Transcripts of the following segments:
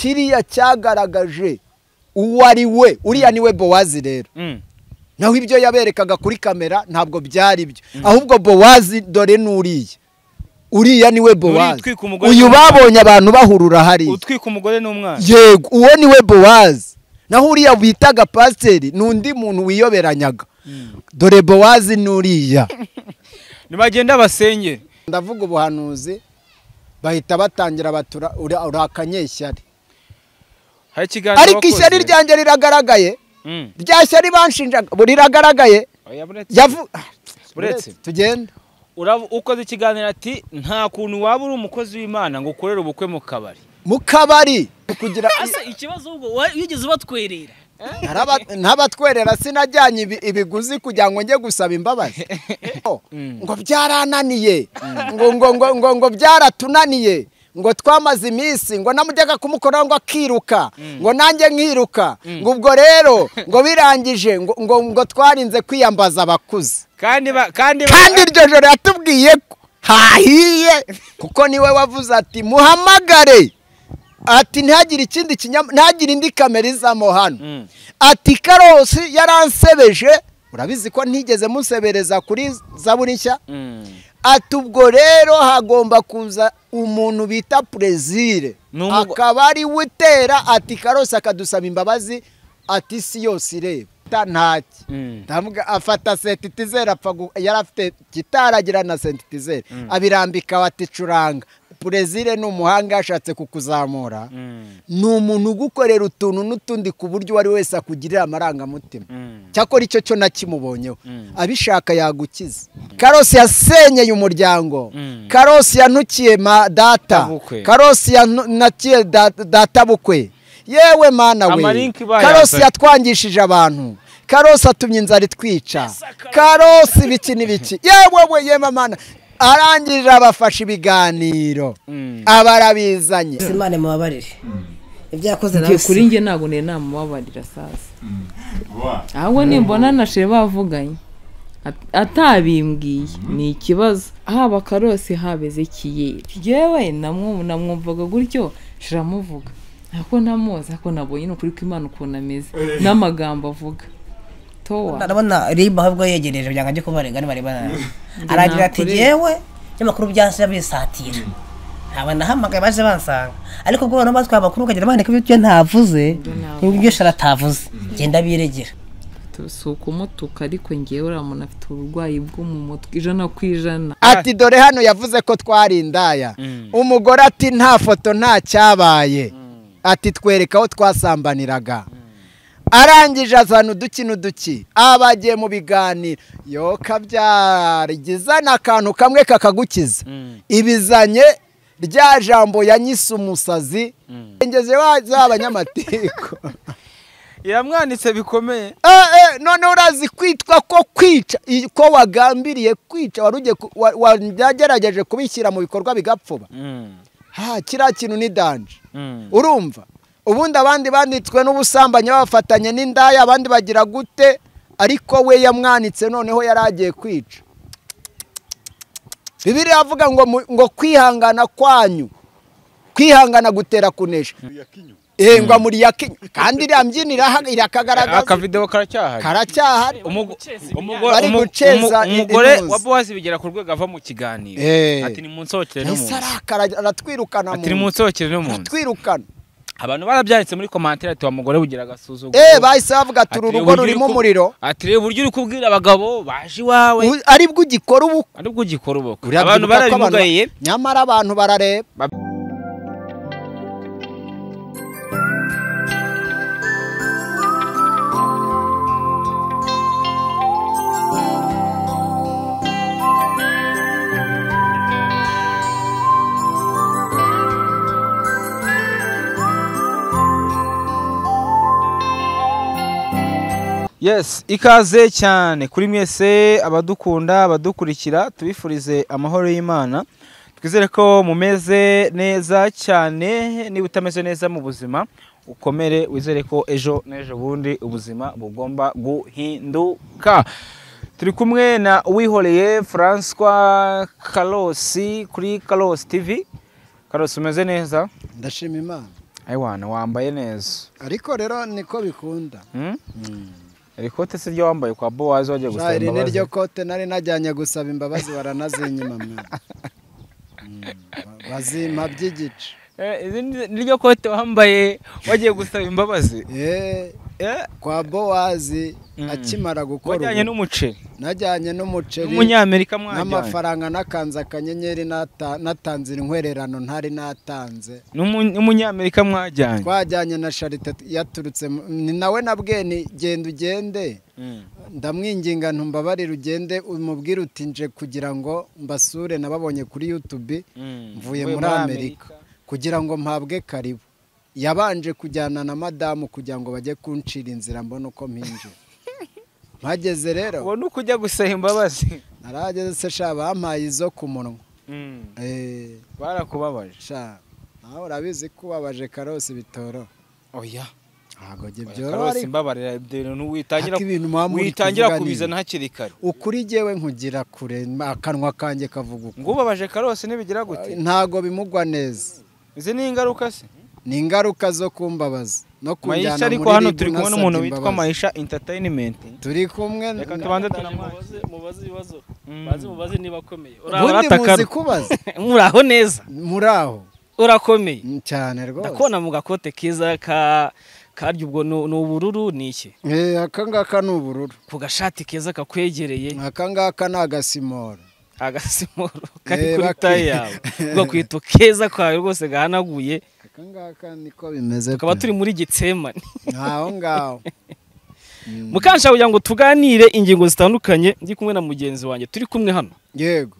Kiriya cyagaragaje uwo ari we, uriya niwe Bowazi rero. Naho ibyo yaberekaga kuri kamera ntabwo byari byo. Ahubwo Bowazi dore nuriya. Uriya niwe Bowazi. Uyu babonye abantu bahurura hari. Utwika umugore n'umwana. Yego, uwo niwe Bowazi. Naho uriya bitaga pasiteri nundi muntu wiyoberanyaga. Dore Bowazi nuriya. Nibagenda basengere. Ndavuga ubuhanuzi bahita batangira batura urakanyeshyari. Ariko ishyari ryanjye riragaragaye. Rya shyari banshinjaga riragaragaye. Buretse tugenda. Ukoze ikiganiro ati nta kuntu waba uri umukozi w'Imana ngo ukorere ubukwe mu kabari. Mu kabari kugira ikibazo ubwo wigeze ubatwerera. Ntabatwerera sinajyanye ibiguzi kugira ngo njye gusaba imbabazi. Ngo byarananiye, ngo ngo ngo ngo ngo byaratunaniye, ngo twamaze iminsi ngo namujyaga kumukora ngo akiruka, ngo nanjye nkiruka, ngo ubwo rero ngo birangije ngo ngo twarinze kwiyambaza abakuze. Kandi iryo joro yatubwiye ko hahiye, kuko niwe wavuze ati muhamagare. Ati ntihagire ikindi ntihagire indi kamera izamo hano. Ati Karosi yaransebeje, urabizi ko ntigeze musebereza kuri Zaburi Nshya. Ati ubwo rero hagomba kuza umuntu bita Plaisir akaba ari wutera. Ati Karosi akadusaba imbabazi, ati si yose ireba ntaki. Ndavuga afata sentitizer, apfa yarafite gitaragira na sentitizer abirambika baticuranga. Plaisir ni umuhanga yashatse kukuzamura, ni umuntu ugukorera utuntu n'utundi ku buryo uwari wese akugirira amarangamutima. Cyakora icyo cyo nakimubonyeho, abishaka yagukiza. Karosi yasenyeye umuryango, Karosi yantukiye data, Karosi yantukiye data bukwe. Yewe mana we, Karosi yatwangishije abantu, Karosi atumye inzara itwica, Karosi ibiki n'ibiki. Yewe we yema mana. Arangije abafasha ibiganiro abarabizanye. Imana mubabarire ibyo yakoze nawe kuri nge ntago ne namubabarira sasa. Ahubwo nimbona na Shere bavuganye atabimbwiye ni ikibazo. Haba Karosi haba Ezekiyeli, yewe namwumvaga gutyo shiramuvuga ako namuzi ako nabonye no kuri kw'Imana ukuntu ameze n'amagambo avuga. Ndabona riba ahubwo yegereje byanga njye kubarega nibarebana. Aragira ati yewe nyamakuru byanse bisatira. Aba nahamagaye baje bansanga. Ariko ubwo bano batwa abakuru kagira bandika ibyo ntavuze, ibyo sharatavuze. Genda biregera. Si ukumutuka ariko ngewe uriya muntu afite uburwayi bwo mu mutwe 100%. Ati dore hano yavuze ko twari indaya. Umugore ati nta foto nta cyabaye. Ati twereka aho twasambaniraga. Arangije azana uduki n'uduki abagiye mu biganiro yo kabyarigizana akantu kamwe kakagukiza. Ibizanye rya jambo yanyise umusazi ngeze w'abanyamatiko. Yamwanitse bikomeye. None urazi kwitwa ko kwica ko wagambiriye kwica warugiye wagerageje kubishyira mu bikorwa bigapfuba. Ha kiriya kintu ni danje. Urumva ubundi abandi banditswe n'ubusambanyi bafatanye n'indaya, abandi bagira gute, ariko we yamwanitse noneho yaragiye kwica. Bibiliya avuga ngo ngo kwihangana kwanyu, kwihangana gutera kunesha. Ngo muri yakinyo kandi irambyinira irakagaragaza. Akavideo karacyahari. Karacyahari. Umugore wa Bowazi bigera ku rwego ava mu kiganiro. Ati ni munsohokere no mu. Aratwirukana mu. Ati ni munsohokere no mu. Aratwirukana. Abantu barabyanditse muri commentaire ati wa mugore bugira agasuzuguro. Bahise bavuga ati urugo rurimo umuriro. Ati reba uburyo uri kubwira abagabo baje iwawe. Aribwo ugikora ubukwe. Aribwo ugikora ubukwe. Abantu barabimugaye. Nyamara abantu barareba. Yes, ikaze cyane kuri mwese abadukunda abadukurikira, tubifurize amahoro y'Imana. Twizere ko mumeze neza cyane. Niba utameze neza mu buzima ukomere, wizere ko ejo n'ejo bundi ubuzima bugomba guhinduka. Turi kumwe na Uwihoreye François Karosi kuri Karosi TV. Karosi, umeze neza? Ndashima Imana. Aiwana wambaye neza. Ariko rero niko bikunda. Iri kote si ryo wambaye kwa Bowazi wagiye gusaba imbabazi? Iri niryo kote nari najyanye gusaba imbabazi baranazinyima mwana. Bazimpa by'igice. Niryo kote wambaye wagiye gusaba imbabazi? Kwa Bowazi akimara gukora wajyanye n'umuceri. Najyanye n'umuceri. N'umunyamerika mwajyanye. N'amafaranga nakanze akanyenyeri natanze inkwererano ntari natanze. N'umunyamerika mwajyanye. Twajyanye na Charite yaturutse ni nawe nabwiye ni genda ugende. Ndamwinginga ntumbabarire ugende umubwire uti nje kugira ngo mbasure nababonye kuri YouTube mvuye muri Amerika kugira ngo mpabwe karibu. Yabanje kujyana na madamu kugira ngo bajye kuncira inzira mbone uko mpinjira. Mpageze rero ubona uko ujya gusaba imbabazi. Narageze se sha bampaye izo ku munwa. Barakubabaje. Sha nawe urabizi ko ubabaje Karosi bitoro. Oya. Ntago jye byoroha. Karosi mbabarira ibyo witangira kubizana hakiri kare. Ukuri jyewe nkugira kure akanwa kanjye kavuga uko. Ngo ubabaje Karosi nibigira gute? Ntago bimugwa neza. Izi ni ingaruka se? Ni ingaruka zo kumbabaza no kujyana muri ariko hano turi kumwe n'umuntu witwa Maisha Entertainment. Turi kumwe reka tubanze tunamubaze mubaze ibibazo baze mubaze niba akomeye. Ubundi muzi kubaza muraho neza muraho urakomeye cyane rwose. Ndakubona mu gakote keza ka karyo ubwo ni ubururu ni iki? Aka ngaka ni ubururu. Ku gashati keza kakwegereye. Aka ngaka ni agasimoro. Agasimoro kari kuri taye yawe. Ubwo kwito keza kwawe rwose gahanaguye. Akangaka niko bimeze. Tukaba turi muri Getsemani. Ntaho ngaho. Mukansha kugira ngo tuganire ingingo zitandukanye ndi kumwe na mugenzi wanjye turi kumwe hano. Yego.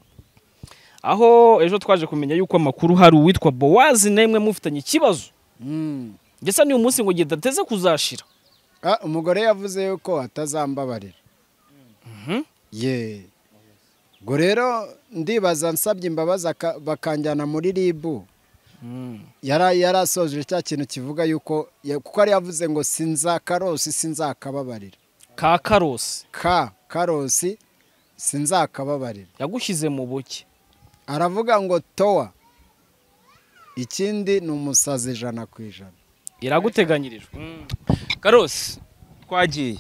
Aho ejo twaje kumenya yuko amakuru hari uwitwa Bowazi nemwe mufitanye ikibazo. Ndetse ni umunsi ngo gidateze kuzashira. Umugore yavuze yuko atazambabarira. Ye. Go rero ndibaza nsabye imbabazi bakanjyana muri RIB. Yarasoje cya kintu kivuga yuko kuko ari yavuze ngo sinza Karosi sinzakababarira. Ka Karosi. Ka Karosi sinzakababarira. Yagushyize mu buke. Aravuga ngo towa. Ikindi ni umusazi 100%. Iraguteganyirijwe. Karosi twagiye.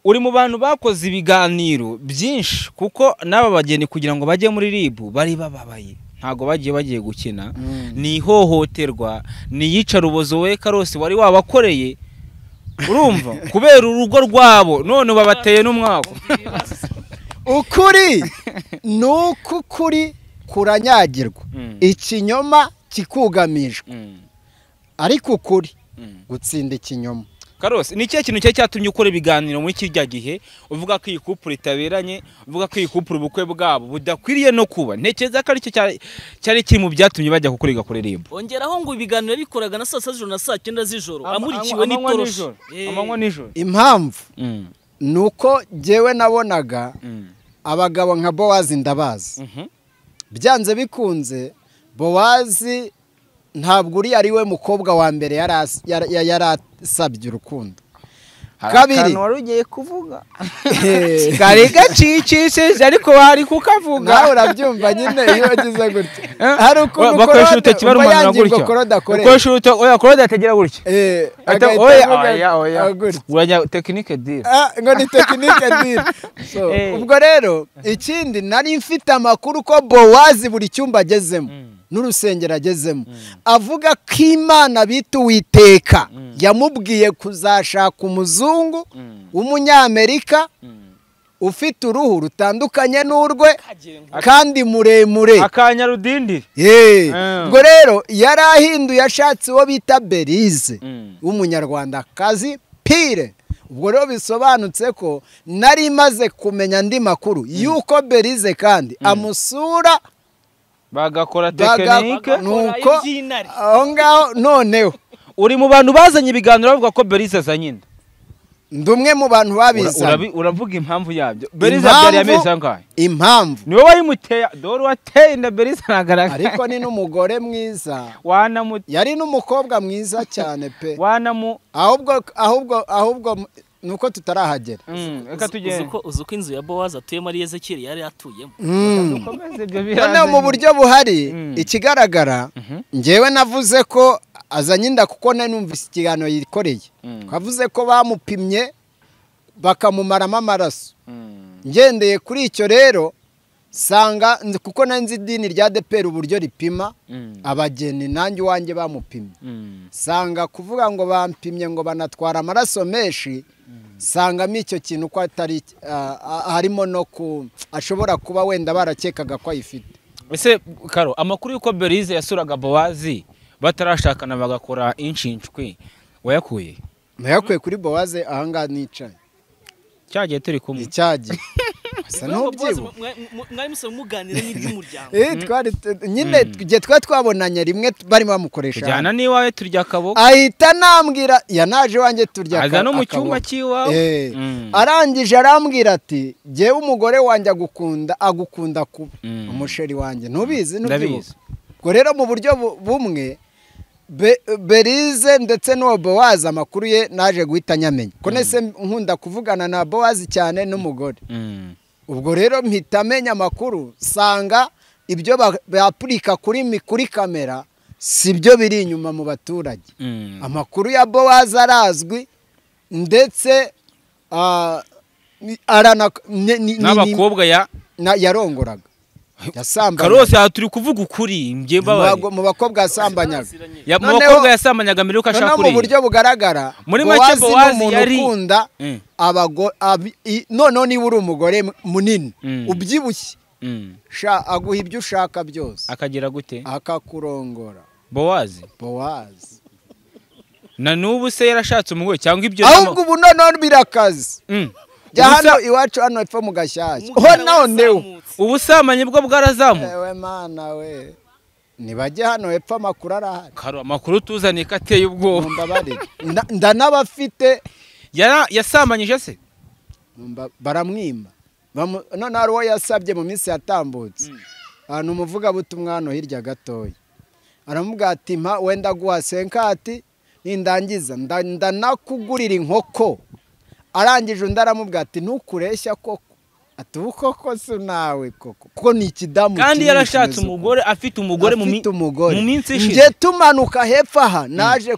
Uri mu bantu bakoze ibiganiro byinshi kuko n'aba bageni kugira ngo bajye muri RIB bari bababaye. Ntago bagiye gukina. Ni ihohoterwa, ni iyicarubozo we Karosi wari wabakoreye urumva kubera urugo rwabo none babateye n'umwako. Ukuri nuko ukuri kuranyagirwa ikinyoma kikugamijwe ariko ukuri gutsinda ikinyoma. Karosi ni ikihe kintu cyari cyatumye ukora ibiganiro muri kirya gihe uvuga ko iyi couple itaberanye, uvuga ko iyi couple ubukwe bwabo budakwiriye no kuba? Ntekereza ko aricyo cyari kiri mu byatumye bajya kukuriga kuri RIB. Ongeraho ngo ibiganiro bikoraga na saa 6 z'ijoro na saa 9 z'ijoro amurikiwe n'itoroshi amanywa n'ijoro. Impamvu nuko jyewe nabonaga abagabo nka Bowazi ndabazi. Byanze bikunze Bowazi ntabwo uri ari we mukobwa wa mbere yarasabye urukundo. Kabiri wari ugiye kuvuga kari gacicishije ariko wari kukavuga nawe urabyumva nyine iyo wagize gutya. Hari ukuntu bakoresha urutoki barumanura gutya, bakoresha urutoki oya Korode atagira gutya oya oya uranya tekinike deal ngo ni tekinike deal. Ubwo rero ikindi nari mfite amakuru ko Bowazi buri cyumba agezemo n'urusengero agezemo avuga ko Imana bita Uwiteka yamubwiye kuzashaka umuzungu w'umunyamerika ufite uruhu rutandukanye n'urwe kandi muremure akanyarudindiri. Ubwo rero yarahinduye ashatse uwo bita Berize w'umunyarwandakazi pire. Ubwo rero bisobanutse ko nari maze kumenya andi makuru yuko Berize kandi amusura bagakora tekinike nuko aho ngaho. Noneho uri mu bantu bazanye ibiganiro bavuga ko Berize azanye inda. Ndi umwe mu bantu babizanye. Uravuga impamvu yabyo. Berize abyariye amezi angahe? Impamvu niwe wayimuteye, dore wateye inda Berize aragaragara. Ariko ni n'umugore mwiza, yari n'umukobwa mwiza cyane pe. Ahubwo Nuko tutarahagera. Reka tugende. Uzi uko inzu ya Bowazi atuyemo ari Ezekiyeli yari atuyemo. Dukomeze ibyo biraza. Noneho mu buryo buhari ikigaragara, njyewe navuze ko azanye inda kuko nari numvise ikiganiro yikoreye. Twavuze ko bamupimye bakamumaramo amaraso. Ngendeye kuri icyo rero sanga kuko nari nzi idini rya ADEPR uburyo ripima abageni, nanjye iwanjye bamupimye. Sanga kuvuga ngo bampimye ngo banatwara amaraso menshi, sangamo icyo kintu ko atari harimo no ku ashobora kuba wenda barakekaga ko ayifite. Ese Karo, amakuru y'uko Berize yasuraga Bowazi batarashakana bagakora inshinshwi wayakuye? Nayakuye kuri Bowaze ahangaha nicaye. Cyagiye turi kumwe. Icyagiye. Asa n'ubyibuha. Mwari musaba muganira n'iby'umuryango. Twari nyine igihe twari twabonanye rimwe barimo bamukoresha. Tujyana n'iwawe turya akaboko. Ahita nambwira yanaje iwanjye turya akaboko. Aza no mu cyumba cy'iwawe. Arangije arambwira ati jyewe umugore wanjye agukunda kuba umusheri wanjye, ntubizi ntubyibuka. Ubwo rero mu buryo bumwe Berize ndetse n'uwo Bowazi amakuru ye naje guhita nyamenya. Ko nese nkunda kuvugana na Bowazi cyane n'umugore. Ubwo rero mpita amenya amakuru, sanga ibyo bapurika kuri kamera si byo biri inyuma mu baturage. Amakuru ya Bowazi arazwi ndetse n'abakobwa yarongoraga. Karose aha turi kuvuga ukuri ngiye mbabaye. Mu bakobwa yasambanyaga. Mu bakobwa yasambanyaga mbere yuko ashaka kuriya. Mu buryo bugaragara muri make Bowazi yari ukunda abagore, noneho niba uri umugore munini ubyibushye sha aguha ibyo ushaka byose. Akagira gute? Akakurongora. Bowazi. Bowazi. Na nubu se yarashatse umugore cyangwa ibyo? Ahubwo ubu noneho birakaze. Jya hano iwacu hano epfo mu Gashyashya. Ho noneho ubusambanyi bwo bwarazamuka. Ewe mana we, nibajye hano epfo amakuru arahari. Karo amakuru tuzaniye ko ateye ubwoba. Mumbabarire, ndanabafite. Yasambanyije se? Baramwima. None hari uwo yasabye mu minsi yatambutse, ahantu umuvugabutumwa hano hirya gatoya, aramubwira ati mpa wenda guha senkati nindangiza ndanakugurira inkoko. Arangije undi aramubwira ati ntukureshya koko, ati ubu koko si nawe koko, kuko ni ikidamu. Kandi yarashatse umugore, afite umugore mu minsi ishize. Nge tumanuka hepfo aha naje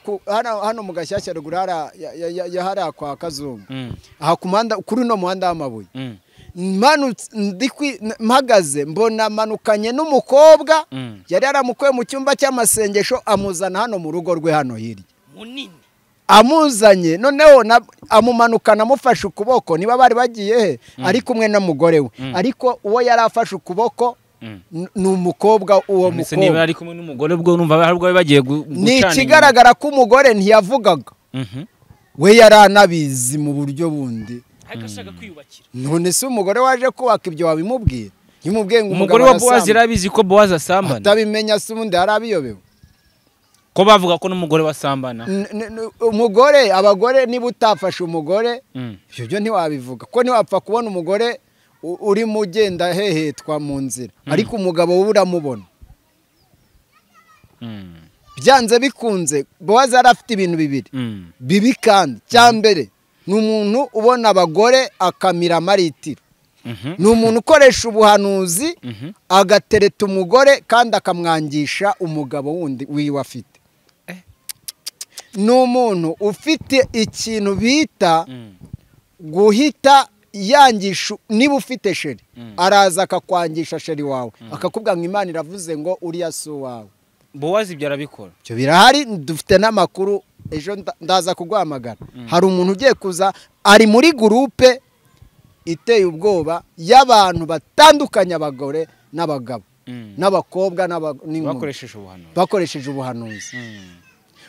hano mu Gashyashya ruguru hariya kwa Kazungu, aha ku muhanda, kuri uno muhanda w'amabuye, mpagaze mbona manukanye n'umukobwa yari yaramukuye mu cyumba cy'amasengesho amuzana hano mu rugo rwe hano hirya munini. Amuzanye noneho amumanukana amufashe ukuboko, niba bari bagiye he ari kumwe n'umugore we, ariko uwo yari afashe ukuboko ni umukobwa. Uwo mukobwa niba ari kumwe n'umugore ubwo numva hari ubwo bagiye gucana. Ni ikigaragara ko umugore ntiyavugaga, we yari anabizi mu buryo bundi, ariko ashaka kwiyubakira. None se umugore waje kubaka ibyo wabimubwira? Yimubwiye ngo umugore wa Bowazi yarabizi ko Bowazi asambana, atabimenya se ubundi yarabiyobewe. Ko bavuga ko n'umugore wasambana. Umugore, abagore niba utafashe umugore ibyo byo ntiwabivuga, ko ntiwapfa kubona umugore urimo ugenda hehetwa mu nzira, ariko umugabo we uramubona. Byanze bikunze Bowazi yari afite ibintu bibiri bibi kandi cya mbere ni umuntu ubona abagore akamira amaritiro, ni umuntu ukoresha ubuhanuzi agatereta umugore kandi akamwangisha umugabo wundi wiwe afite. Ni umuntu ufite ikintu bita guhita yangisha. Niba ufite sheri araza akakwangisha sheri wawe, akakubwira ngo Imana iravuze ngo uriya si uwawe. Bowazi ibyo arabikora. Ibyo birahari, dufite n'amakuru, ejo ndaza kuguhamagara. Hari umuntu ugiye kuza ari muri gurupe iteye ubwoba y'abantu batandukanye, abagore n'abagabo n'abakobwa n'inkumi, bakoresheje ubuhanuzi.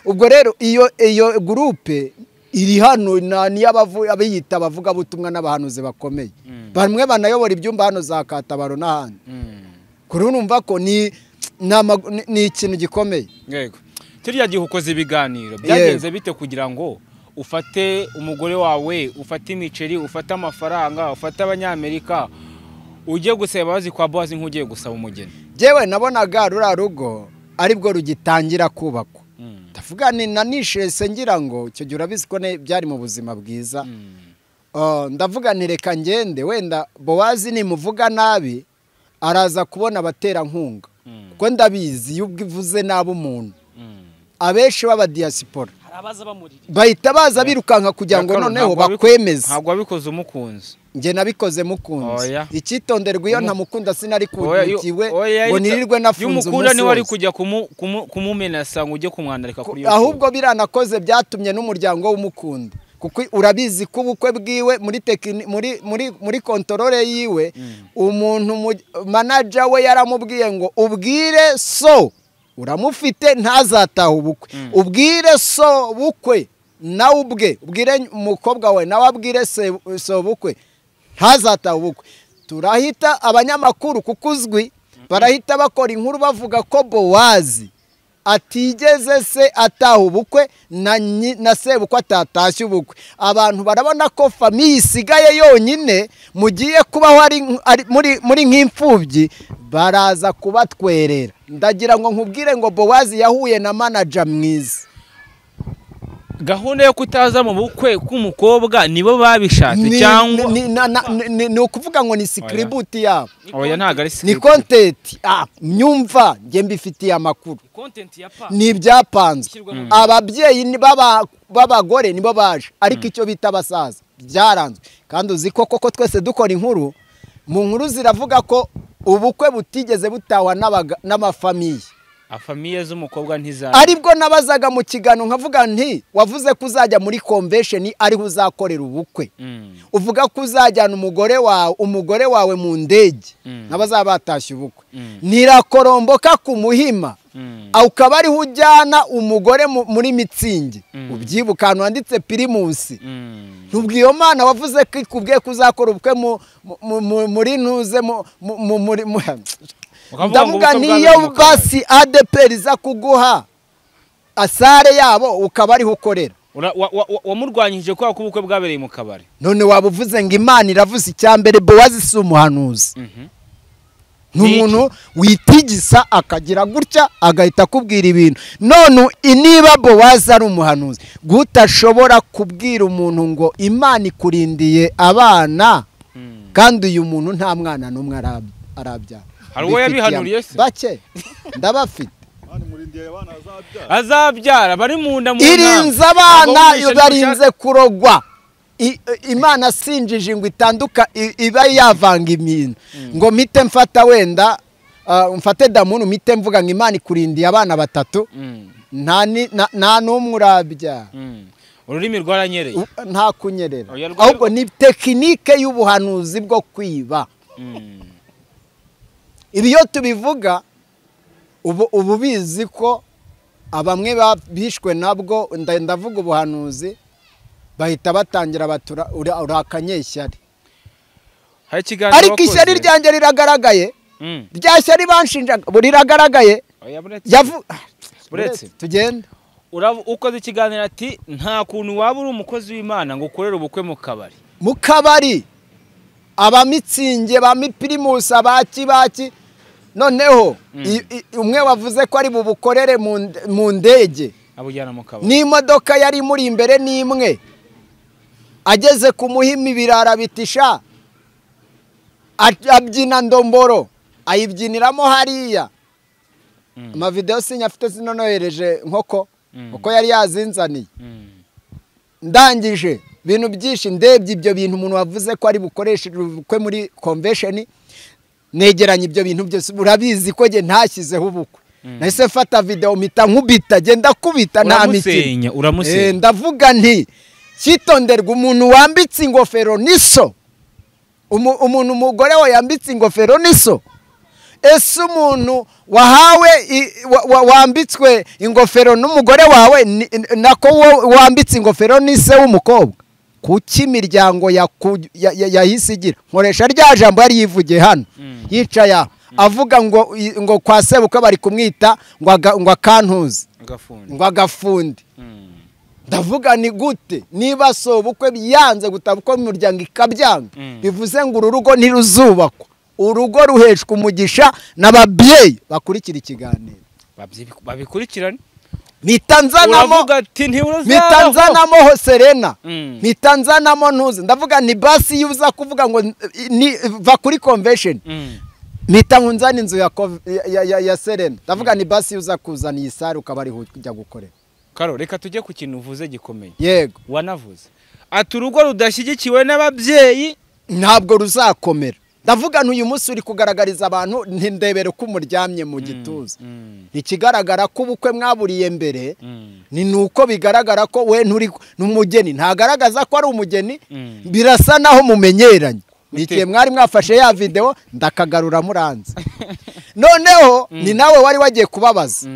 Ubwo rero iyo gurupe iri hano ni abiyita abavugabutumwa n'abahanuzi bakomeye, bamwe banayobora ibyumba hano za Katabaro n'ahandi. Kuri urumva ko ni ikintu gikomeye. Yego, kiriya gihe ukoze ibiganiro byagenze bite kugira ngo ufate umugore wawe, ufate imiceri, ufate amafaranga, ufate abanyamerika, ujye gusaba imbabazi kwa Bowazi nk'ugiye gusaba umugeni? Jewe nabonaga ruriya rugo aribwo rugitangira kubakwa. Ndavuga ni nanishese ngira ngo icyo gihe urabizi ko byari mu buzima bwiza. Ndavuga nti reka ngende wenda Bowazi nimuvuga nabi araza kubona abaterankunga, kuko ndabizi iyo ubwivuze nabi umuntu abenshi b'abadiaspora bahita baza birukanka kugira ngo noneho bakwemeze. Ntabwo wabikoze umukunzi. Njye nabikoze mukunzi. Icyitonderwa iyo ntamukunda sinari kugiwe ngo nirirwe nafunze umunsi. Umukunda niwe ari kujya kumumenasa ngo ujye kumwandarika kuri YouTube. Ahubwo biranakoze byatumye n'umuryango w'umukunda, kuko urabizi ko ubukwe bwiwe muri muri muri controle yiwe umuntu manager we yaramubwiye ngo ubwire so uramufite ntazataha ubukwe, ubwire so bukwe nawe ubwe, ubwire umukobwa we nawe abwire so bukwe ntazataha ubukwe. Turahita abanyamakuru kuko uzwi barahita bakora inkuru bavuga ko Bowazi atigeze se ataha ubukwe na sebukwe atatashye ubukwe. Abantu barabona ko famiye isigaye yonyine mugiye kubaho ari muri nk'imfubyi, baraza kubatwerera. Ndagira ngo nkubwire ngo Bowazi yahuye na manager mwiza. Gahunda yo kutaza mu bukwe k'umukobwa nibo babishatse cyangwa ni ukuvuga ngo ni script yabo? Oya, ntago ari script, ni content. Myumva nge mbifitiye amakuru, ni ibyapanzwe. Ababyeyi b'abagore nibo baje, ariko icyo bita abasaza byaranzwe. Kandi uzi ko koko twese dukora inkuru, mu nkuru ziravuga ko ubukwe butigeze butahwa n'amafamiye. Afamiye z'umukobwa ntizaza. Aribwo nabazaga mu kigano nkavuga nti wavuze ko uzajya muri convention ariho uzakorera ubukwe, uvuga ko uzajyana umugore wawe mu ndege n'abazaba batashye ubukwe, nirakoromboka ku Muhima ukaba ariho ujyana umugore muri mitsingi, ubyibuka ahantu handitse Pirimusi. Ntubwiyo Mana wavuze ko ikubwiye ko uzakora ubukwe muri ntuze muri ndavuga niyo basi ADPR iza kuguha asare yabo ukaba ariho ukorera. Wamurwanyije kwa kubukwe bwabereye mu kabari. None waba uvuze ngo Imana iravuze icyambere, Bowazi si umuhanuzi. Ni umuntu witigisa akagira gutya agahita akubwira ibintu. None niba Bowazi ari umuhanuzi, gutashobora kubwira umuntu ngo Imana ikurindiye abana kandi uyu muntu nta mwana n'umwe arabyara. Hari uwo yabihanuriye se? Bake ndabafite. Azabyara bari mu nda mu irinze abana barinze kurogwa. Imana sinjije ngo itanduka iba yavanga imintu ngo mpite mfata wenda mfate damunu mpite mvuga ngo Imana ikurindiye abana batatu, nta n'umwe urabyara. Ururimi rwaranyereye, nta kunyerera, ahubwo ni tekinike y'ubuhanuzi bwo kwiba. Ibi iyo tubivuga ubu bizi ko abamwe bishwe nabwo, ndavuga ubuhanuzi, bahita batangira batura urakanyeshyari. Ariko ishyari ryanjye riragaragaye, rya shyari banshinjaga riragaragaye. Buretse tugende. Ukoze ikiganiro ati nta kuntu waba uri umukozi w'Imana ngo ukorere ubukwe mu kabari. Mu kabari abamitsinge ba mipirimusa baki baki. Noneho umwe wavuze ko ari bubukorere mu ndege abujyana mu kabari, n'imodoka yari muri imbere n'imwe, ageze ku Muhima ibirara bitisha, abyina ndomboro ayibyiniramo hariya. Amavideo sinyafite sinonohereje nkoko uko yari yazinzaniye. Ndangije bintu byinshi ndebye ibyo bintu umuntu wavuze ko ari bukoreshe ubukwe muri convention, negeranye ibyo bintu byose. Urabizi ko nge ntashyizeho ubukwe, nahise mfata video mpita nkubita, genda kubita nta mikino. Ndavuga nti cyitonderwa umuntu wambitse ingofero niso, umuntu umugore we yambitse ingofero niso. Ese umuntu wahawe wambitswe ingofero n'umugore wawe nako wambitse ingofero ni se w'umukobwa, kuki imiryango yahise igira? Nkoresha rya jambo yari yivugiye hano yicaye avuga ngo kwa sebukwe bari kumwita ngo akantuze ngo agafundi. Ndavuga ni gute niba so ubukwe byanze gutabuko imiryango ikabyanga, bivuze ngo uru rugo ntiruzubakwa. Urugo ruheshwa umugisha n'ababyeyi bakurikira ikiganiro, babikurikirane. Mpita nzanamo Serena, mpita nzanamo ntuzi, ndavuga ni basi iyo uza kuvuga ngo va kuri convention, mpita nzana inzu ya Serena, ndavuga ni basi iyo uza kuzana iyi sare ukaba ariho ujya gukorera. Karo, reka tujye ku kintu uvuze gikomeye. Yego. Wanavuze ati urugo rudashyigikiwe n'ababyeyi ntabwo ruzakomera. Ndavuga n'uyu munsi uri kugaragariza abantu ntindebere ko umuryamye mu gituza. Ikigaragara ko ubukwe mwaburiye mbere ni nuko bigaragara ko we nturi n'umugeni, ntagaragaza ko ari umugeni, birasa naho mumenyeranye. Nikiye mwari mwafashe ya video ndakagarura muranze. Noneho ni nawe wari wagiye kubabaza.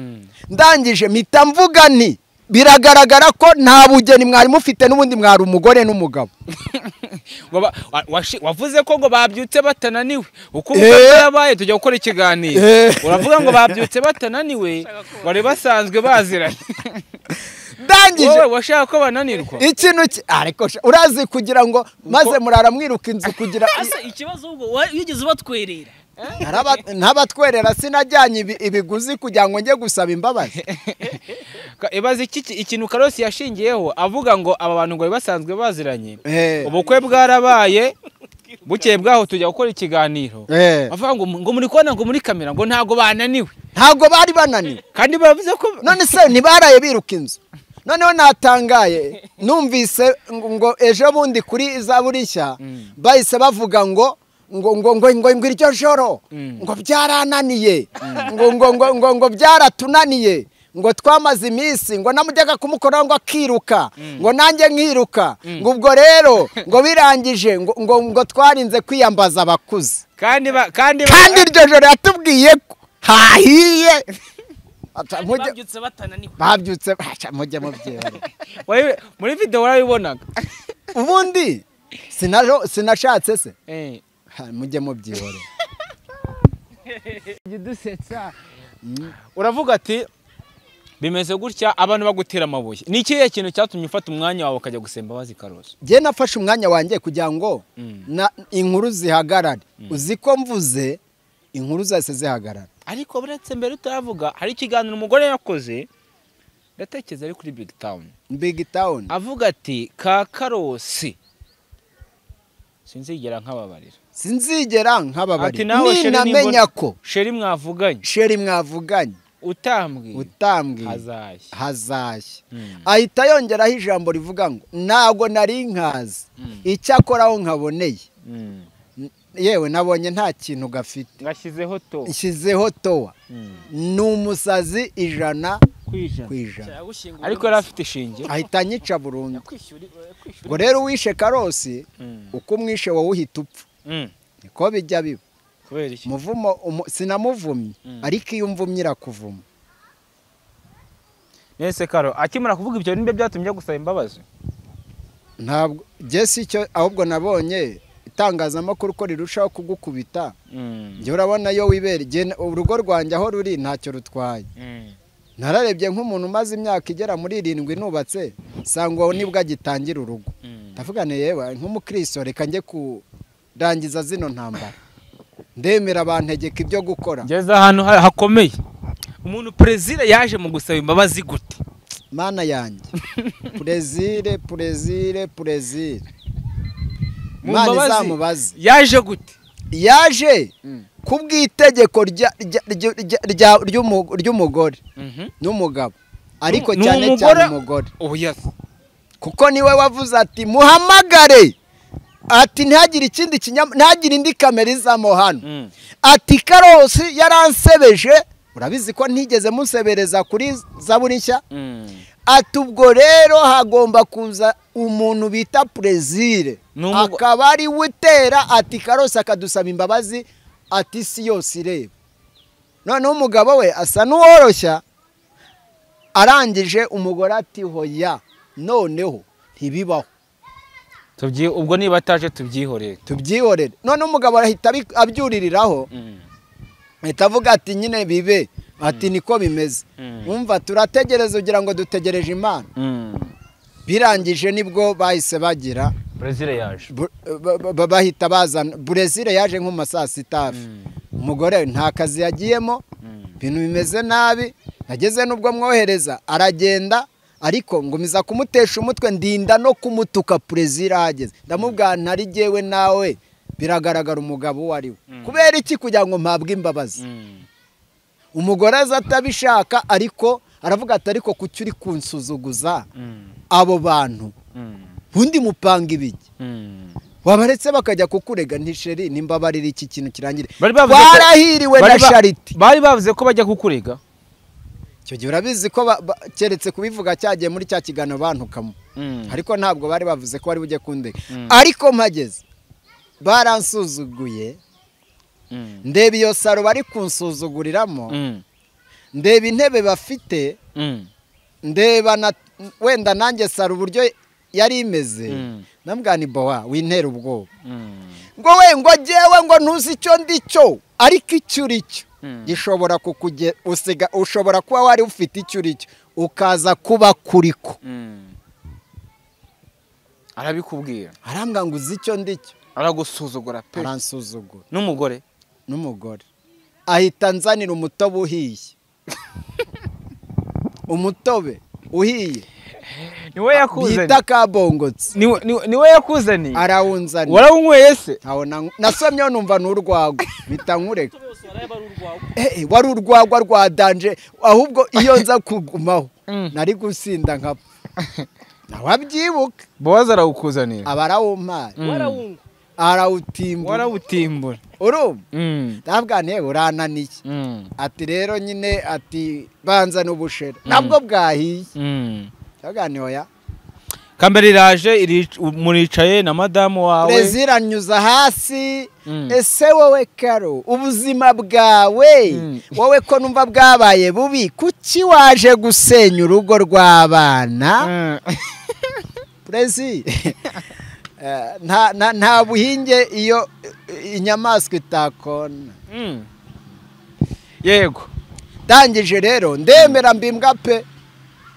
Ndangije mpita mvuga nti biragaragara ko nta bugeni mwari mufite n'ubundi mwari umugore n'umugabo. Wavuze ko ngo babyutse batananiwe, uko yabaye tujya gukora ikiganiro uravuga ngo babyutse batananiwe, bari basanzwe baziranye. Ndangije wowe washaka ko bananirwa ikintu ariko urazi kugira ngo maze murara mwiruka inzu kugira ikibazo ubwo wigeze ubatwerera. Ntabatwerera, sinajyanye ibiguzi kugira ngo njye gusaba imbabazi. Ibaze ikintu Karosi yashingiyeho avuga ngo aba bantu ngo basanzwe baziranye, ubukwe bwarabaye, bukeye bwaho tujya gukora ikiganiro avuga ngo muri kubona ngo muri kamera ngo ntago bananiwe, ntago bari bananiwe kandi bavuze ko none se ntibaraye biruka inzu. Noneho natangaye numvise ngo ejo bundi kuri Zaburi nshya bahise bavuga ngo ngo ngo ngo ngo ngo iryo joro ngo byarananiye, ngo ngo ngo ngo ngo byaratunaniye, ngo twamaze iminsi ngo namujyaga kumukora ngo akiruka, ngo nanjye nkiruka, ngo ubwo rero ngo birangije ngo ngo ngo twarinze kwiyambaza abakuze. Kandi iryo joro yatubwiye ko hahiye. Babyutse batananiwe, babyutse mujye mubyera. Muri video warabibonaga ubundi sinashatse se mujye mubyihore. Dusetsa uravuga ati bimeze gutya abantu bagutera amabuye. Ni ikihe kintu cyatumye ufata umwanya wawe ukajya gusemba bazi Karosi? Njye nafashe umwanya wanjye kugira ngo inkuru zihagarare. Uzi ko mvuze inkuru zose zihagarara. Ariko buretse mbere utavuga hari ikiganiro umugore yakoze ndatekereza ari kuri Big Town. Big Town avuga ati ka Karosi sinzigera nkababarira. Sinzigera nkababarira. Ninamenya ko sheri mwavuganye. Sheri mwavuganye. Utambwiye hazashya. Ahita yongeraho ijambo rivuga ngo ntago nari nkazi icyakoraho nkaboneye. Yewe nabonye nta kintu gafite. Nshyizeho towa. Ni umusazi 100 ku ijana. Ariko yari afite ishinge. Ahita anyica burundu. Ngo rero uwishe Karosi uko umwishe wowe uhita upfa. Niko bijya biba. Muvumo sinamuvumye ariko iyo umvumye irakuvuma. Nese Karo akimara kuvuga ibyo nibyo byatumye gusaba imbabazi? Ntabwo jye icyo ahubwo nabonye itangazamakuru ko rirushaho kugukubita. Njye urabona yo wibera urugo rwanjye aho ruri ntacyo rutwaye. Nararebye nk'umuntu umaze imyaka igera muri 7 nubatse sangwa nibwo agitangira urugo. Ndavuga ne yewe nk'umukristo reka njye kurangiza zino ntambara. Ndemera bantegeka ibyo gukora. Ngeze ahantu hakomeye. Umuntu Prezire yaje mu gusaba imbabazi gute? Mana yanjye. Prezire Prezire Prezire. Mana izamubaze. Yaje gute? Yaje kubw'itegeko ry'umugore n'umugabo. Ariko cyane cyane umugore. Kuko niwe wavuze ati muhamagare. Ati ntihagire ikindi ntihagire indi kamera izamo hano. Ati Karosi yaransebeje, urabizi ko ntigeze musebereza kuri Zaburi nshya. Ati ubwo rero hagomba kuza umuntu bita Prezire akaba ari wutera. Ati Karosi akadusaba imbabazi, ati si yose ireba. Noneho umugabo we asa n'uworoshya, arangije umugore ati hoya noneho ntibibaho. Ubwo niba ataje tubyihorere. Tubyihorere. None umugabo arahita abyuririraho. Ahita avuga ati nyine bibe, ati niko bimeze. Umva turategereza ugira ngo dutegereje Imana. Birangije nibwo bahise bagira Brezil yaje. Bahita bazana Brezil yaje nko mu saa 6. Umugore nta kazi yagiyemo, ibintu bimeze nabi. Nageze nubwo mwohereza aragenda, ariko ngumiza kumutesha umutwe, ndinda no kumutuka. Perezida ahageze ndamubwira ntari jyewe nawe biragaragara umugabo uwo ari we. Kubera iki? Kugira ngo mpabwe imbabazi. Umugore aza atabishaka, ariko aravuga ati ariko kuki uri kunsuzuguza abo bantu, ubundi mupanga ibiki, wabaretse bakajya kukurega. Nti chéri, nimbabarira iki kintu kirangire. Bari bavuze ko- Twarahiriwe na bari Charity. Bari bavuze ko bajya kukurega. Icyo gihe urabizi ko keretse kubivuga cyagiye muri cya kiganiro bantukamo, ariko ntabwo bari bavuze ko bari bujye kundega. Ariko mpageze baransuzuguye, ndeba iyo salon bari kunsuzuguriramo, ndeba intebe bafite, ndeba na wenda nanjye salon uburyo yari imeze. Ndamubwira ni bowa wintera ubwoba, ngo we ngo jyewe ngo ntuzi icyo ndi cyo, ariko icyo uri cyo gishobora kukuge usiga, ushobora kuba wari ufite icyo uri cyo ukaza kuba kuriko. Arabikubwira? Arambwira ngo uzi icyo ndi cyo. Aragusuzugura pe. Aransuzugura. N'umugore? N'umugore. Ahita anzanira umutobe uhiye, umutobe uhiye Niwe yakuzaniye? Bita kabongotse. Niwe yakuzaniye? Arawunzanira. Warawunyweye se? Ntabona nasomyeho numva ni urwagwa, mpita nkureka. Wari urwagwa rwa danger, ahubwo iyo nza kugumaho nari gusinda nkapfa, nawe abyibuka. Bowazi arawukuzanira? Aba arawumpaye. Warawunga? Arawutimbura. Warawutimbura. Urumva, ndabwa ntewe urananiye. Ati rero nyine, ati banza n'ubushera nabwo bwahiye. Ndabwa ni oya. Kamera iraje, muricaye na madamu wawe. Perezida anyuza hasi. Ese wowe Karo, ubuzima bwawe, wowe ko numva bwabaye bubi, kuki waje gusenya urugo rw'abana? Perezida, nta buhinge iyo inyamaswa itakona. Yego. Ndangije rero ndemera mbimbwa pe,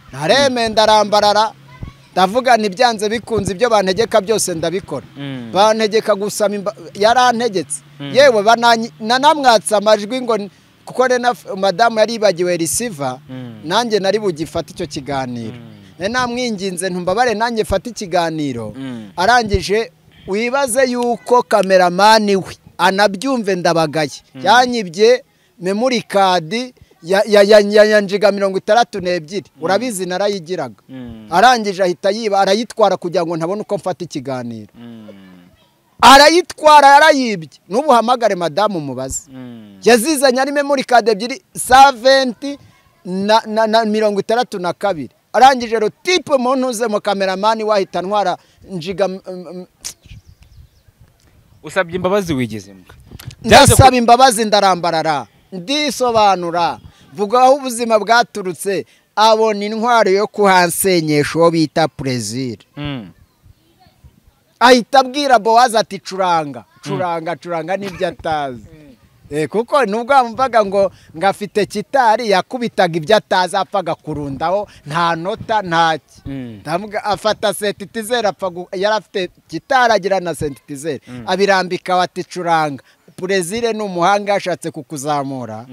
ntareme ndarambarara, ndavuga ntibyanze bikunze ibyo bantegeka byose ndabikora. Bantegeka gusaba yarantegetse, yewe nanamwatse amajwi ngo kuko rero madamu yaribagiwe receiver, nanjye nari bugifate icyo kiganiro. Nari namwinginze ntumbabare nanjye mfate ikiganiro. Arangije wibaze yuko cameraman we anabyumve, ndabagaye, yanyibye memory card ya njiga 62, urabizi narayigiraga. Arangije ahita yiba, arayitwara kugira ngo ntabone uko mfata ikiganiro. Arayitwara, yarayibye. N'ubu hamagare madamu mubaze. Yazizanye ari memory card ebyiri, 70 na 62. Arangije rero type muntu mu cameraman wahita ntwara njiga Usabye imbabazi, wigeze imbwa. Ndasaba imbabazi, ndarambarara, ndisobanura, vuga aho ubuzima bwaturutse. Abona intwaro yo kuhansenyesha uwo bita Plaisir. Ahita abwira Bowazi ati curanga, curanga, curanga n'ibyo atazi. Kuko nubwo wamvaga ngo ngafite kitari, yakubitaga ibyo atazi, apfaga kurundaho, nta nota ntaki. Afata synthétiseur, apfa yari afite gitari, agira na synthétiseur, abirambika ati curanga. Plaisir ni umuhanga, yashatse kukuzamura,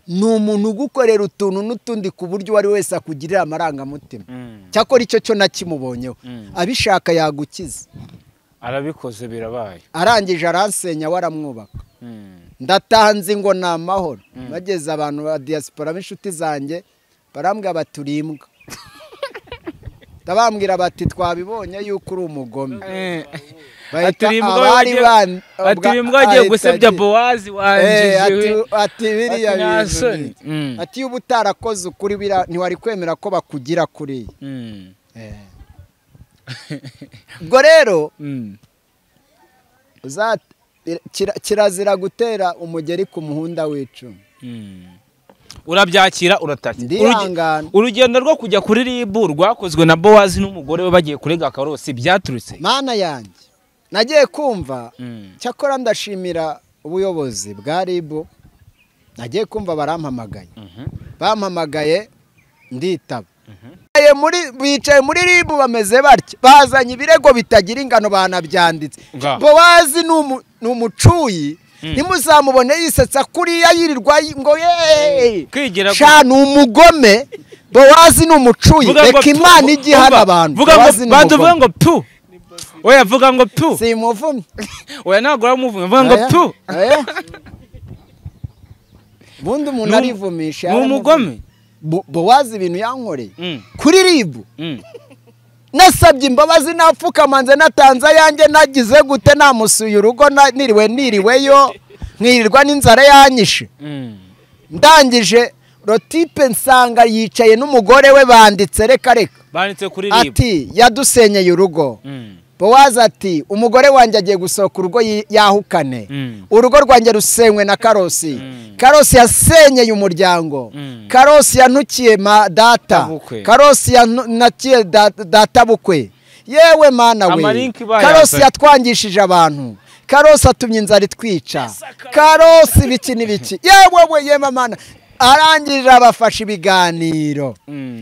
ni umuntu ugukorera utuntu n'utundi ku buryo uwo ari wese akugirira amarangamutima. Cyakora icyo cyo nakimubonyeho, abishaka yagukiza. Arabikoze, birabaye. Arangije aransenya, we aramwubaka. Ndatanze ngo ni amahoro. Bageze abantu ba diaspora b'inshuti zanjye barambwira bati uri imbwa, ndabambwira bati twabibonye yuko uri umugome. Bahita Ati uri imbwa, abari ati uri imbwa, wagiye ahita gusebya Bowazi, wanjije. Ati biriya Ati nta bintu soni. Ati iyo uba utarakoze ukuri ntiwari kwemera ko bakugira kuriya. Ubwo rero kirazira gutera umugeri ku muhunda w'icumi. Urabyakira, uratakira. Ndihangana. Urugendo rwo kujya kuri RIB rwakozwe na Bowazi n'umugore we bagiye kurega Karosi byaturutse Mana yanjye, nagiye kumva, cyakora ndashimira ubuyobozi bwa RIB, nagiye kumva barampamagaye. Bampamagaye nditaba. Bicaye muri RIB bameze batya, bazanye ibirego bitagira ingano, banabyanditse. Nga. Bowazi ni umucuyi. Ntimuzamubone yisetsa kuriya yirirwa ngo yeee. Kwigira Sha ni umugome. Bowazi ni umucuyi. Reka Imana ijye ihana abantu. Vuga ngo bantu vuga ngo pu. Oya vuga ngo pu. Simuvumye. Oya ntabwo uramuvumye. Vuga ngo pu. Bundi umuntu arivumisha. Ni umugome. Bowazi ibintu yankoreye. Kuri ribu. Nasabye imbabazi napfukamanze natanze ayanjye nagize gute namusuye urugo niriwe niriweyo nkirirwa n'inzara yanyishe. Ndangije Rotipe nsanga yicaye n'umugore we banditse reka reka. Banditse kuri ribu. Ati yadusenyeye urugo. Bowazi ati umugore wanjye agiye gusohoka urugo yahukane. Urugo rwanjye rusenywe na Karosi. Karosi yasenyeye umuryango. Karosi yantukiye data. Karosi yantukiye data bukwe. Yewe mana we. Karosi yatwangishije abantu. Karosi atumye inzara itwica. Karosi biki n'ibiki. Yewe we yema mana. Arangije abafasha ibiganiro.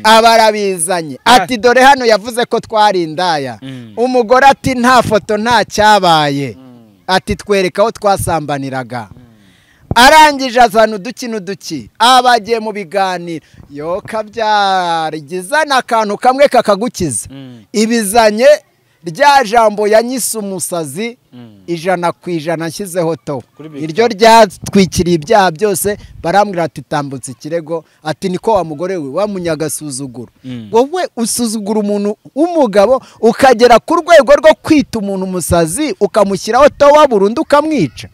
Abarabizanye. Ati dore hano yavuze ko twari indaya. Umugore ati nta foto nta cyabaye. Ati twereka aho twasambaniraga. Arangije azana uduki n'uduki. Abagiye mu biganiro. Yo kabyara igizana akantu kamwe kakagukiza. Ibizanye rya jambo yanyise umusazi 100% nshyizeho to. Iryo ryatwikiriye ibyaha byose. Barambwira ati tambutse ikirego. Ati niko wa mugore we wa munyagasuzuguro. Wowe usuzugura umuntu w'umugabo ukagera ku rwego rwo kwita umuntu umusazi ukamushyiraho towa burundu ukamwica.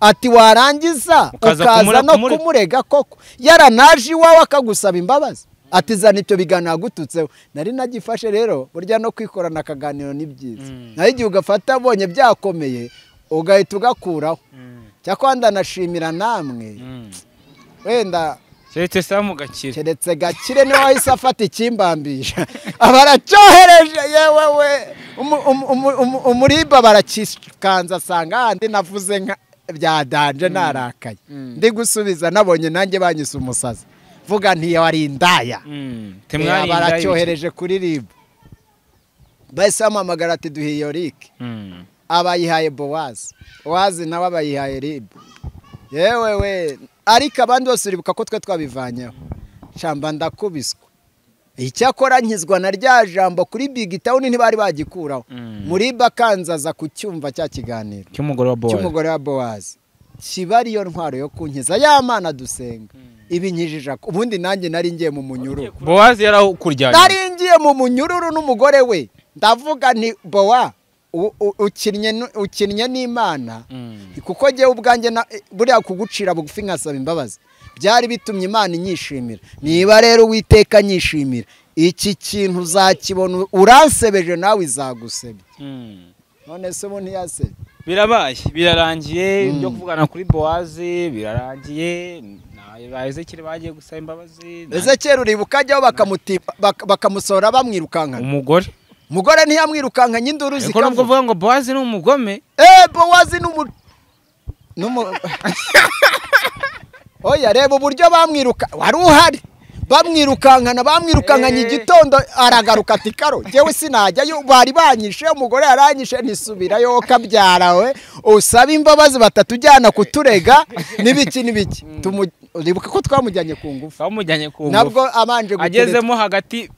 Ati warangiza ukaza no kumurega koko yaranaje iwawe akagusaba imbabazi. Ati zana icyo biganiro agututseho. Nari nagifashe rero burya no kwikorana akaganiro ni byiza. Naho igihe ugafata abonye byakomeye ugahita ugakuraho. Cyakora ndanashimira namwe wenda keretse Samu Gakire. Keretse Gakire niwe wahise afata ikimbambisha. Abaracyohereje yewe we umuriba barakikanza asanga handi navuze nka bya danje narakaye. Ndi gusubiza nabonye nanjye banyise umusazi. Vuga nti wari indaya. Baracyohereje kuri ribu. Bahise bamuhamagara ati duhe iyo rike. Abayihaye Bowazi. Bowazi nawe abayihaye ribu. Yewe we ariko abandi bose uribuka ko twe twabivanyeho. Shamba ndakubiswa. Icyakora nkizwa na rya jambo kuri Big Town ntibari bagikuraho. Muri bakanzaza kucyumva cya kiganiro cy'umugore wa Bowazi. Kiba ariyo ntwaro yo kunkiza ya Mana dusenga. Ibinkijije ubundi nanjye nari ngiye mu munyururu. Bowazi yarakuryanye. Nari ngiye mu munyururu n'umugore we. Ndavuga nti Bowa ukinnye n'Imana kuko jye ubwanjye buriya kugucira bugufi nkasaba imbabazi byari bitumye Imana inyishimira. Niba rero Uwiteka nyishimira iki kintu uzakibona uransebeje nawe izagusebye. None se ubu ntiyasebye. Birabaye birarangiye ibyo kuvugana kuri Bowazi birarangiye. Ba Ezekiyeli bagiye gusaba imbabazi. Ezekiyeli uribuka ajyaho bakamusora bamwirukankana. Umugore ntiyamwirukankanye induru zikavuga. Ariko nubwo uvuga ngo Bowazi ni umugome. Bowazi ni Oya reba uburyo bamwiruka wari uhari. Bamwirukankanye igitondo aragaruka ati karo njyewe sinajyayo bari banyishe umugore yaranyishe ntisubirayo kabyara we usaba imbabazi batatujyana kuturega n'ibiki n'ibiki. Uribuka ko twamujyanye ku ngufu. Twamujyanye ku ngufu. Nabwo abanje gutereta. Agezemo hagati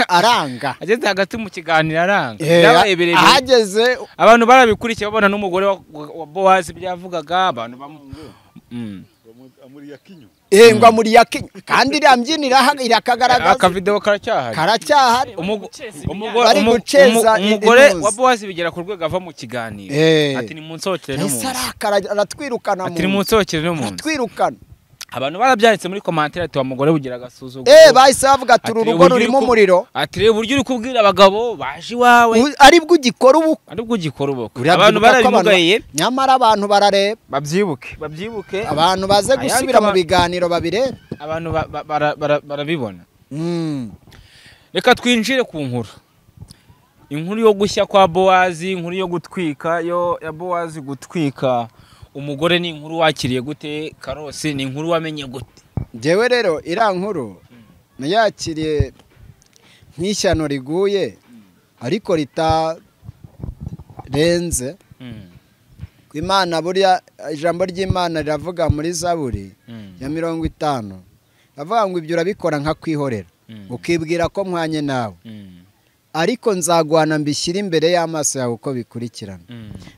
aranga. Ageze hagati mu kiganiro aranga. Byabaye birebire. Ahageze abantu barabikurikiye babona n'umugore wa Bowazi byavugaga abantu ngo amuri yakinyo kandi iriya mbyinira irakagaragaza. Akavideo karacyahari. Karacyahari. Umugore wa Bowazi bigera ku rwego ava mu kiganiro. Ati ni munsohokere no mu nzu. Aratwirukana. Ati ni munsohokere no mu nzu. Aratwirukana. Abantu barabyanditse muri commentaire ati wa mugore bugira agasuzuguro. Bahise bavuga ati uru rugo rurimo umuriro. Ati reba uburyo uri kubwira abagabo baje iwawe. Aribwo ugikora ubukwe. Aribwo ugikora ubukwe. Abantu barabimugaye. Nyamara abantu barareba. Babyibuke. Abantu baze gusubira mu biganiro babireba. Abantu barabibona. Reka twinjire ku nkuru. Inkuru yo gushya kwa Bowazi, inkuru yo gutwika yo ya Bowazi gutwika. Umugore ni inkuru wakiriye gute? Karosi ni inkuru wamenye gute? Njyewe rero iriya nkuru nayakiriye nk'ishyano riguye ariko ritarenze. Imana buriya ijambo ry'Imana riravuga muri Zaburi ya 50 avuga ngo ibyo urabikora nka kwihorera ukibwira ko mwanye nawe ariko nzagwana mbishyira imbere y'amaso yawe uko bikurikirana.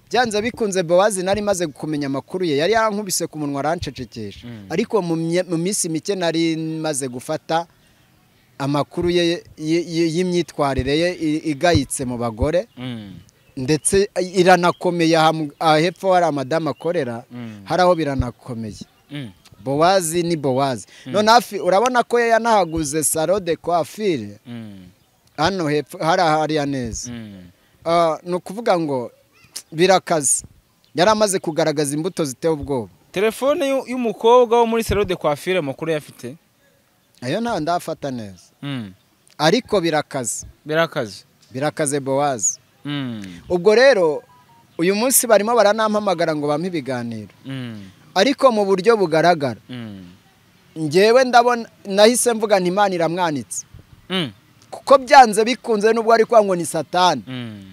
Byanze bikunze Bowazi nari maze kumenya amakuru ye, yari yarankubise ku munwa arancecekesha, ariko mu minsi mike nari maze gufata amakuru ye y'imyitwarire ye igayitse mu bagore, ndetse iranakomeye. Hepfo hari amadamu akorera, hari aho biranakomeye. Bowazi ni Bowazi. None hafi urabona ko yanahaguze salon de coiffure hano hepfo hari hariya neza. Ni ukuvuga ngo birakaze, yari amaze kugaragaza imbuto ziteye ubwoba. Telefone y'umukobwa wo muri salon de coiffure amakuru yafite ayo nta ndafata neza, ariko birakaze, birakaze, birakaze Bowazi. Ubwo rero uyu munsi barimo baranampamagara ngo bampe ibiganiro, ariko mu buryo bugaragara njyewe ndabona nahise mvuga nti Imana iramwanitse, kuko byanze bikunze nubwo ari kwa ngo ni Satani,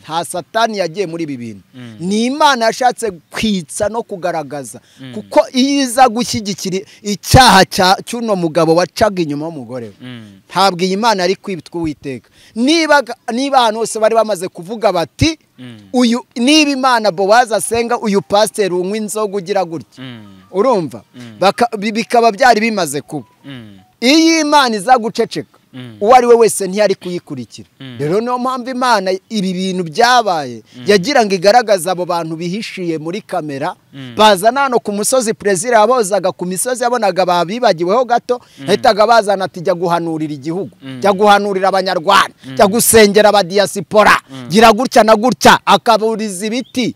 nta Satani yagiye muri ibi bintu, ni Imana yashatse kwitsa no kugaragaza, kuko iyo iza gushyigikira icyaha cy'uno mugabo wacaga inyuma y'umugore we, ntabwo iyi Imana ari kwitwa Uwiteka. Niba ahantu hose bari bamaze kuvuga bati uyu niba Imana Bowazi asenga uyu pasiteri unywa inzoga ugira gutya, urumva bikaba byari bimaze kuba, iyo Imana iza guceceka uwo ari we wese ntiyari kuyikurikira. Rero niyo mpamvu Imana ibi bintu byabaye yagira ngo igaragaze abo bantu bihishiye muri kamera, bazana hano ku musozi. Perezida yabozaga ku misozi, yabonaga babibagiweho gato, yahitaga bazana ati jya guhanurira igihugu, jya guhanurira abanyarwanda, jya gusengera abadiyasipora, gira gutya na gutya, akaburiza ibiti.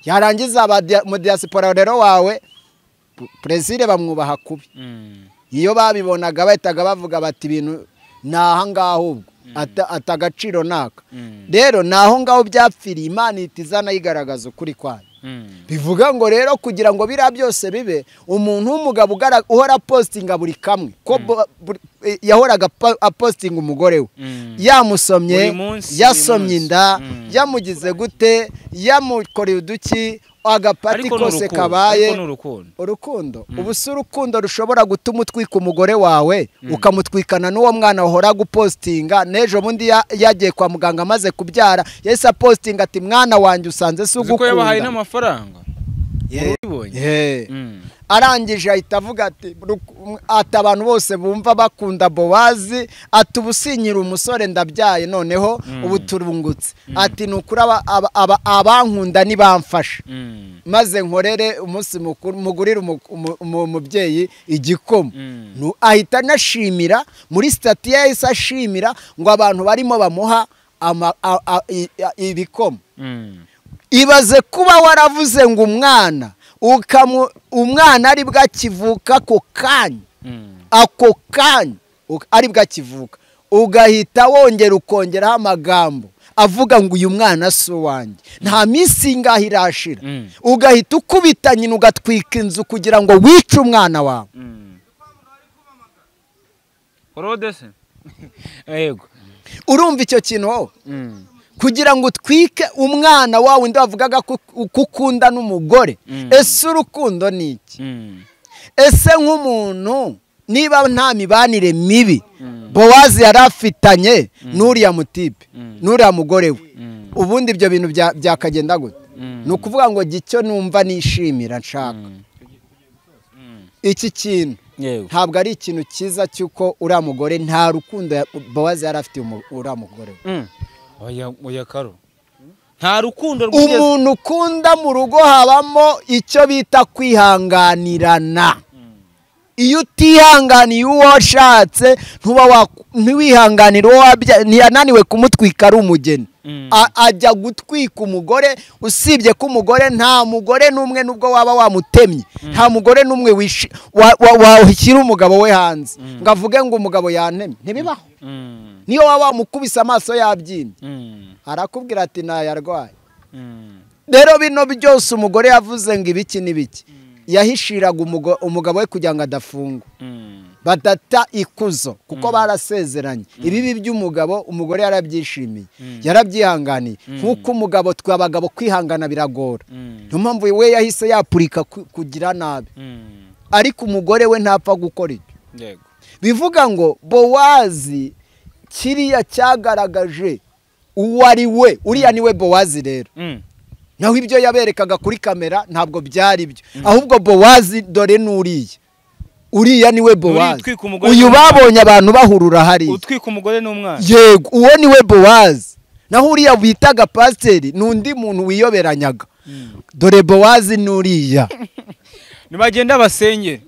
Yarangiza mu diyasipora rero wawe Perezida bamwubaha kubi. Iyo babibonaga bahitaga bavuga bati ibintu ni aha ngaho ubwo atagaciro naka. Rero ni aho ngaho byapfiriye, Imana ihita izana yigaragaza ukuri kwayo. Bivuga ngo rero kugira ngo biriya byose bibe, umuntu w'umugabo uhora apostinga buri kamwe, ko yahoraga apostinga umugore we, yamusomye, yasomye inda, yamugize gute, yamukoreye uduki, agapati kose kabaye. Urukundo ubu si urukundo rushobora gutuma utwika umugore wawe, ukamutwikana n'uwo mwana wahora gupostinga. N'ejo bundi yagiye kwa muganga amaze kubyara, yahise apostinga ati mwana wanjye usanze si ugukunda. Yabahaye n'amafaranga. Arangije ahita avuga ati abantu bose bumva bakunda Bowazi, ati ubu sinyira umusore ndabyaye noneho ubu turungutse, ati ni ukuri abankunda nibamfasha maze nkorere umunsi mukuru, mugurire umubyeyi igikoma. Ahita anashimira muri sitati ye, yahise ashimira ngo abantu barimo bamuha ibikoma. Ibaze kuba waravuze ngo umwana umwana ari bwakivuka ako kanya, ako kanya ari bwakivuka, ugahita wongera ukongeraho amagambo avuga ngo uyu mwana si uwanjye, nta minsi ingahe irashira, ugahita ukubita nyina ugatwika inzu kugira ngo wice umwana wawe. Urumva icyo kintu wowe? Kugira ngo utwike umwana wawe undi wavugaga ko ukunda n'umugore. Ese urukundo ni iki? Ese nk'umuntu niba nta mibanire mibi Bowazi yari afitanye n'uriya mutipe, n'uriya mugore we, ubundi ibyo bintu byakagenda gute? Ni ukuvuga ngo gicyo numva nishimira nshaka iki kintu, ntabwo ari ikintu cyiza cy'uko uriya mugore nta rukundo Bowazi yari afitiye uriya mugore we. Oya Karo, nta rukundo umuntu ukunda mu rugo habamo icyo bita kwihanganirana. Iyo utihanganiye uwo washatse, ntiwihanganire uwo wabyaye, ntiyananiwe kumutwika ari umugeni, ajya gutwika umugore. Usibye ko umugore nta mugore n'umwe nubwo waba wamutemye, nta mugore n'umwe washyira umugabo we hanze ngo avuge ngo umugabo yantemye, ntibibaho. Niyo waba wamukubise amaso yabyimbye, arakubwira ati ntayarwaye. Rero bino byose umugore yavuze ngo ibiki n'ibiki, yahishiraga umugabo we kugira ngo adafungwa. Badata ikuzo kuko barasezeranye. Ibibi by'umugabo umugore yarabyishimiye, yarabyihanganiye. Nkuko umugabo twe abagabo kwihangana biragora. Niyo mpamvu we yahise yapurika kugira nabi. Ariko umugore we ntapfa gukora ibyo. Bivuga ngo Bowazi kiriya cyagaragaje uwo ari we, uriya niwe Bowazi rero. Naho ibyo yaberekaga kuri kamera ntabwo byari byo. Ahubwo Bowazi dore nuriya. Uriya niwe Bowazi. Uyu babonye abantu bahurura hari. Utwika umugore n'umwana. Yego, uwo niwe Bowazi. Naho uriya bitaga pasiteri nundi muntu wiyoberanyaga. Dore Bowazi nuriya. Nibagenda basenge.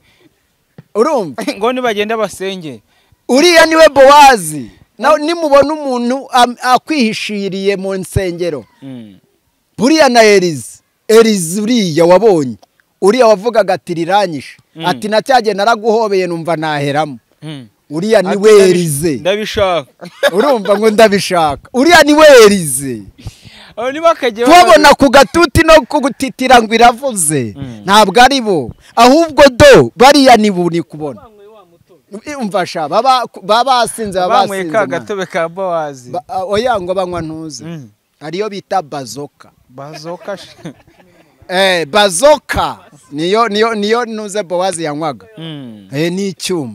Urumva? Ngo nibagenda basenge. Uriya niwe Bowazi. Naho nimubona umuntu akwihishiriye mu nsengero. Buriya na Elize. Elize uriya wabonye. Uriya wavugaga ati riranyishe. Ati nacyagiye naraguhobeye numva naheramo. Uriya niwe Elize. Ndabishaka. Urumva ngo ndabishaka. Uriya niwe Elize. Kubabona ku gatuti no kugutitira ngo iravuze. Ntabwo ari bo. Ahubwo do bariya ni buni kubona. Umva sha baba basinze baba ka gatobe ka Bowazi. Oya ngo banywa ntuze. Ariyo bita bazoka. Bazoka. Bazoka niyo ntuze Bowazi yanywaga. Ni icyuma.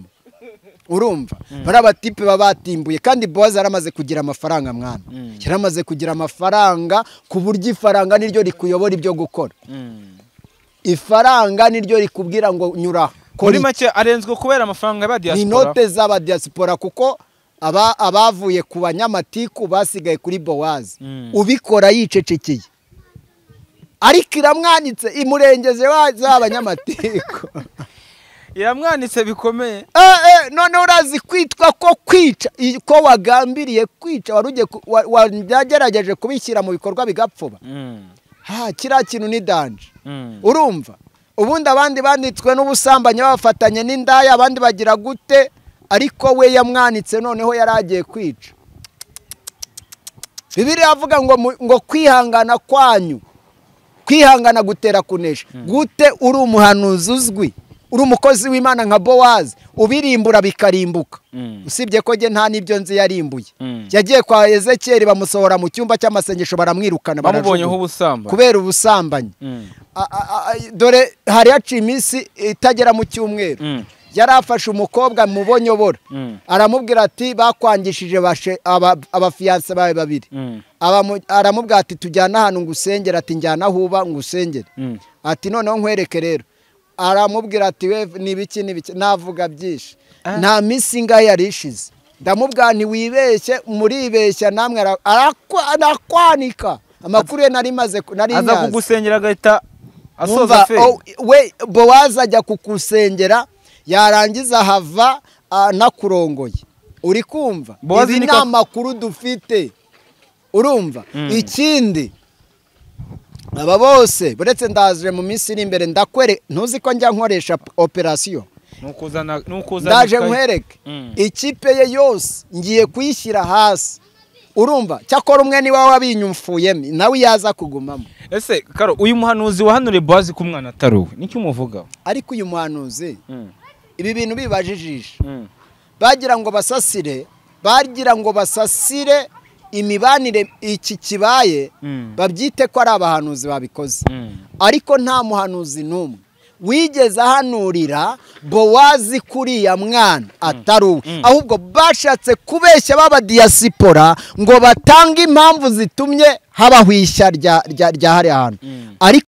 Urumva bari abatipe baba batimbuye kandi Bowazi yaramaze kugira amafaranga mwana. Yaramaze kugira amafaranga ku buryo ifaranga niryo rikuyobora ibyo gukora. Ifaranga niryo rikubwira ngo nyura. Muri make arenzwe kubera amafaranga y'aba diaspora. Ni note z'aba diaspora kuko abavuye ku banyamatiku basigaye kuri Bowazi. Ubikora yicecekeye. Ariko iramwanitse imurengeze z'abanyamatiku. Iramwanitse bikomeye. None urazi kwitwa ko kwica ko wagambiriye kwica warugiye wagerageje kubishyira mu bikorwa bigapfuba. Ha kiriya kintu ni danje. Urumva ubundi abandi banditswe n'ubusambanyi bafatanye n'indaya abandi bagira gute ariko we yamwanitse noneho yaragiye kwica. Bibiliya avuga ngo kwihangana kwanyu kwihangana gutera kunesha. Gute uri umuhanuzi uzwi, uri umukozi w'Imana nka Bowazi ubirimbura bikarimbuka. Usibye ko je nta nibyo nzi yarimbuye. Yagiye kwa Ezekiel bamusohora mu cyumba cy'amasengesho baramwirukana bamubonyeho ubusambanyi kubera ubusambanyi. Dore hari yaciye iminsi itagera mu cyumweru. Yarafashe umukobwa mubonyobora aramubwira ati bakwangishije abafiyanse bawe babiri. Aramubwira ati tujyana ahantu ngusengera, ati njyana aho uba ngusengere. Ati noneho nkwereke rero. Aramubwira ati we nibiki nibiki navuga byinshi. Nta minsi ingahe yari ishize. Ndamubwira nti wibeshye muribeshya namwe arakwanika. Amakuru ye nari maze nari nyazi. Aza kugusengera agahita asoza fe. We Bowazi ajya kukusengera yarangiza hava nakurongoye. Uri kumva? Ibi ni amakuru dufite. Urumva? Ikindi aba bose buretse ndaje mu minsi iri imbere ndakwere ntuzi ko njya nkoresha operation. Ndaje nkwereke ikipe ye yose ngiye kuyishyira hasi. Urumva cyakora umwe ni wawe wabinyumfuyemo nawe yaza kugumamo. Ese Karo uyu muhanuzi wahanure Bowazi ku mwana ataruwe nicyo umuvuga? Ariko uyu muhanuzi ibi bintu bibajijisha. Bagira ngo basasire imibanire iki kibaye babyite ko ari abahanuzi babikoze. Ariko nta muhanuzi n'umwe wigeze ahanurira Bowazi kuriya mwana atari uwe. Ahubwo bashatse kubeshya baba diaspora ngo batange impamvu zitumye habaho ishya rya hariya hantu. Ariko